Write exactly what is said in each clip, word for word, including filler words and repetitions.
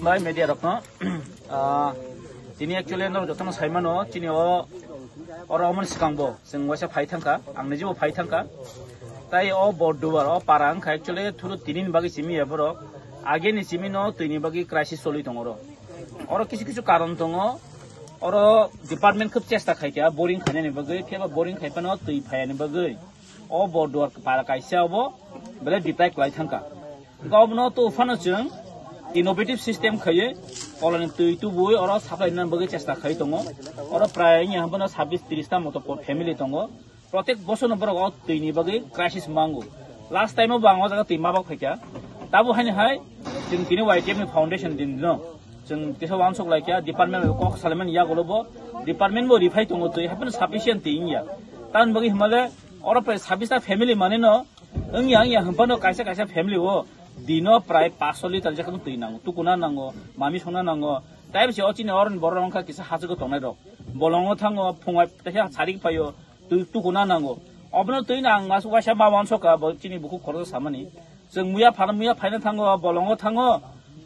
Bai media rokno, ah, tini actually norok jotono saimano, chini o, oro omoni swkangbo chwng waisa phai thangkha, ang nijibo phai thangkha. Tai o Borduar, o para wngkha actually thuru tini ni bagwi simi ya borok. Ageni simi no twi ni bagwi crisis choli tongo oro. Oro kisu kisu karon tongo. Oro department khub chesta khaikha boring khainani bagwi, phiya ba boring khai phano twi phayani bagwi. O Borduar para kaisa obo belai deprive kwlai thangkha. Hwnkhe obono to phano chwng innovative system khaiwi koloni twi tubui oro supply nani bagwi chesta khai tongo. Oro prai wngya hwnphano sabbish tris ta moto po-, family tongo. Protek bosorno borok o twi ni bagwi crisis mango. Last time o bo ang o jaga twi mabak phaikha. Tabo haini hai chwng tini Y T F ni foundation din dino. Chwng kisa wansuk laikha, department bai kok salaimani yagulo bo, department bo rifai tongo twi, haphano sufficient twi wngya. Tamoni bagwi hwnmale oro prai sabbish ta family manino wngya, wngya hwnphano kaisa kaisa family o dino prai paanch sho litre jakhe twi nango, tukuna nango, mami songna nango. Taibo se o chini oroni borok wngkha kisa hachwgo tongnai rok. Bolongo thango, phungai teisa sarik phaio, twi tukuna nango. Obono twi nang mas waisa ma wansukha, bo chini bukhuk khoroksa samani. Chwng muya phano, muya phaina thango, bolongo thango,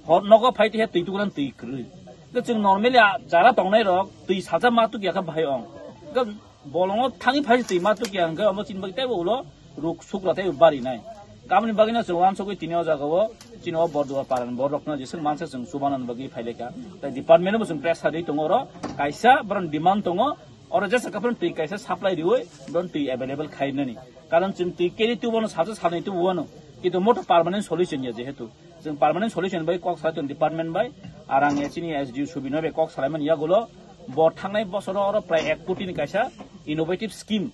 hor nogo phai teisa twi tukuna twi kwrwi. Hwnkhe chwng normally a jara tongnai rok twi sacha ma tukya kha bahai ong. Hwnkhe bolongo thangwi phai twi ma tukya hwnkhe omo chini bagwi teibo ulo ruk sukra teibo barinai. Aboni bagwino chwng wansugwi tini o jagao chini o Borduar parani borokno jeswk mansa chwng chubanani bagwi phailaikha. Tai department bo chwng pressure rwi tongo oro, kaisa borokni demand tongo, oro jesa kaphano twi kaisa supply riwi borokno twi available khainani. Karon chwng twi keri tubono sacha sanai tubuano, kintu moto permanent solution ya jehetu. Chwng permanent solution bai kok salai tongo department bai, ar ang chini S D O Subino bai kok salaimani yagulo, bo thangnai bosoro oro prai ek koti ni kaisa innovative scheme,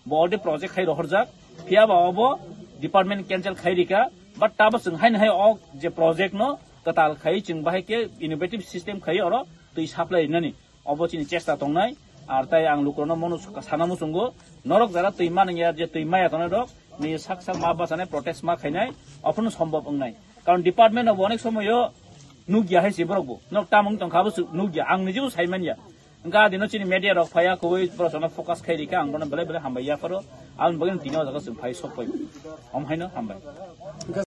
bo already project khai rohorjak, phiya ba obo department cancel khai rika, but tabo chwng haino hai o je project no kwtal khai chwng bahai khe innovative system khai oro twi supply rinani. Obo chini chesta tongnai, ar tai ang lukurokno mono sana muchungo, norok jara twi manwngya je twi maya tongnai rok, ni sak sak ma bachanai protest ma khainai, ophano sombop wngnai. Karon department obo onek somoyo nukya hai se borok bo, nok tamung tongkha bo su-, nukya, ang nijibo saimanya. Hwnkhe adino chini media rok phaiya kwbui borok sono focus khai rikha, ang bono belai belai hambai yapharo, aboni bagwi tini o jaga chwng phai sok phai. Om haino hambai.